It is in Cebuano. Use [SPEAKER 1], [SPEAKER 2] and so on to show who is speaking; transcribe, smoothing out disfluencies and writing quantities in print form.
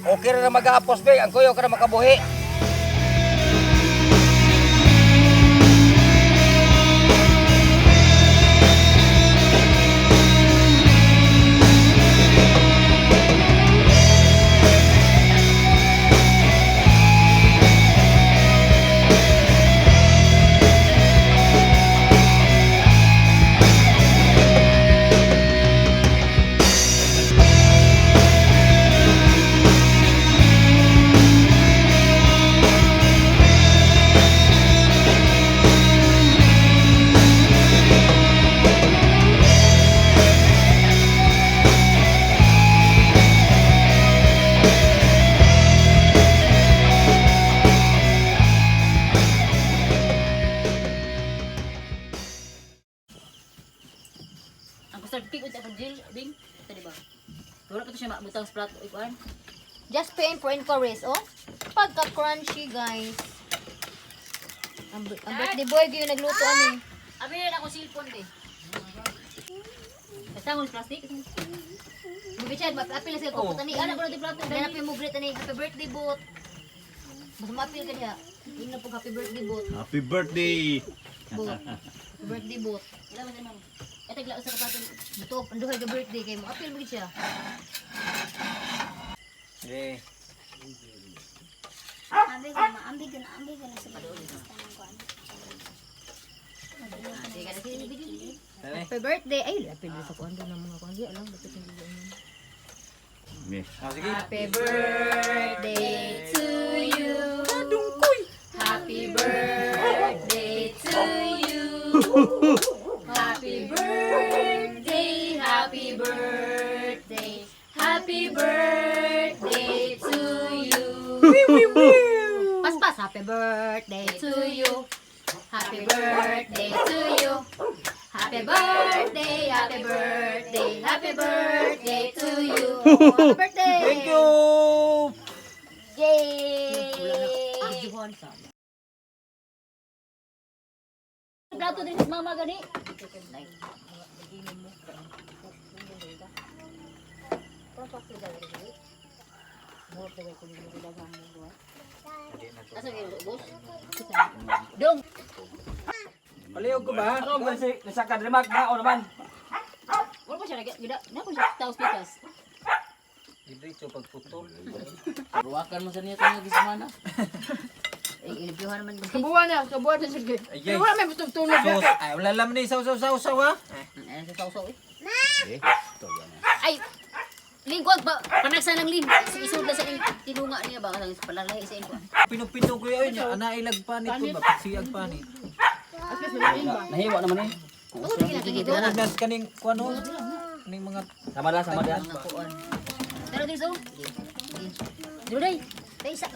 [SPEAKER 1] Okay ra na mag-aapos be, ang kuyo ka na makabuhi.
[SPEAKER 2] Ang custard cake unsa pag jail, Bing? Ito di ba? Wala pa to siya mabutang sa plato ikuan.
[SPEAKER 3] Just paying for inquiries, oh. Pagka-crunchy, guys. Ang birthday boy, gyud nagluto ani.
[SPEAKER 2] Abi na akong cellphone be. Basta ang plastic.
[SPEAKER 3] Bubichan, apil na sila kupot ani.
[SPEAKER 2] Ana ko na di plato.
[SPEAKER 3] Dali na mo greet ani. Happy birthday, bot. Mas maapil ka diha. Ingna po happy birthday, bot.
[SPEAKER 4] Happy birthday!
[SPEAKER 3] Bot. Happy birthday, bot.
[SPEAKER 2] Ila man ma'am. Ito gila usa ka plato.
[SPEAKER 3] Buto, ang duhay ka birthday kay mo. Apil mo gid siya.
[SPEAKER 1] Sige.
[SPEAKER 5] Ambi ko na, ambi ko na, ambi ko na sa tanang ko.
[SPEAKER 1] Dali.
[SPEAKER 3] Happy birthday. Ay, apil sa kuan doon ang mga kuan. Di alam dapat hindi yan.
[SPEAKER 1] Ah, sige.
[SPEAKER 3] Happy birthday to you. Happy birthday to you. Happy birthday, happy birthday, happy birthday to you. Paspas, happy birthday to you. Happy birthday to you. Happy birthday, happy birthday, happy birthday to you. Happy birthday!
[SPEAKER 1] Thank you.
[SPEAKER 3] Yay!
[SPEAKER 2] Plato din sa mama gani. Asa kayo, boss? Dong.
[SPEAKER 1] Palihog ko ba? Ano ba si nasa kadrimak na o naman?
[SPEAKER 2] Wala pa siya lagi. Gida, na po siya taos pikas.
[SPEAKER 1] Diretso pagputol.
[SPEAKER 6] Ruwakan mo sa niya kanya gismana.
[SPEAKER 3] Ay, ilibyuhan naman.
[SPEAKER 7] Kabuan na, kabuan na sige.
[SPEAKER 1] Ay,
[SPEAKER 7] Pero wala may butong tunog.
[SPEAKER 1] Sus, ay wala lang ni saw saw saw saw ha.
[SPEAKER 2] Ano sa sausaw eh? Ay, lingkod ba? Panagsa ng lin. Isod na sa tinunga niya ba? Ang palalahi sa inyo.
[SPEAKER 1] Pinupino ko yun niya, ana ilag panit ko ba? Siyag panit.
[SPEAKER 6] Nahiwa naman eh.
[SPEAKER 3] Oo, di kinakikita na.
[SPEAKER 1] Nas kaning kuano? Kaning mga
[SPEAKER 6] Sama da, sama da.
[SPEAKER 2] Tara din so. Duday.
[SPEAKER 3] Tay, isa.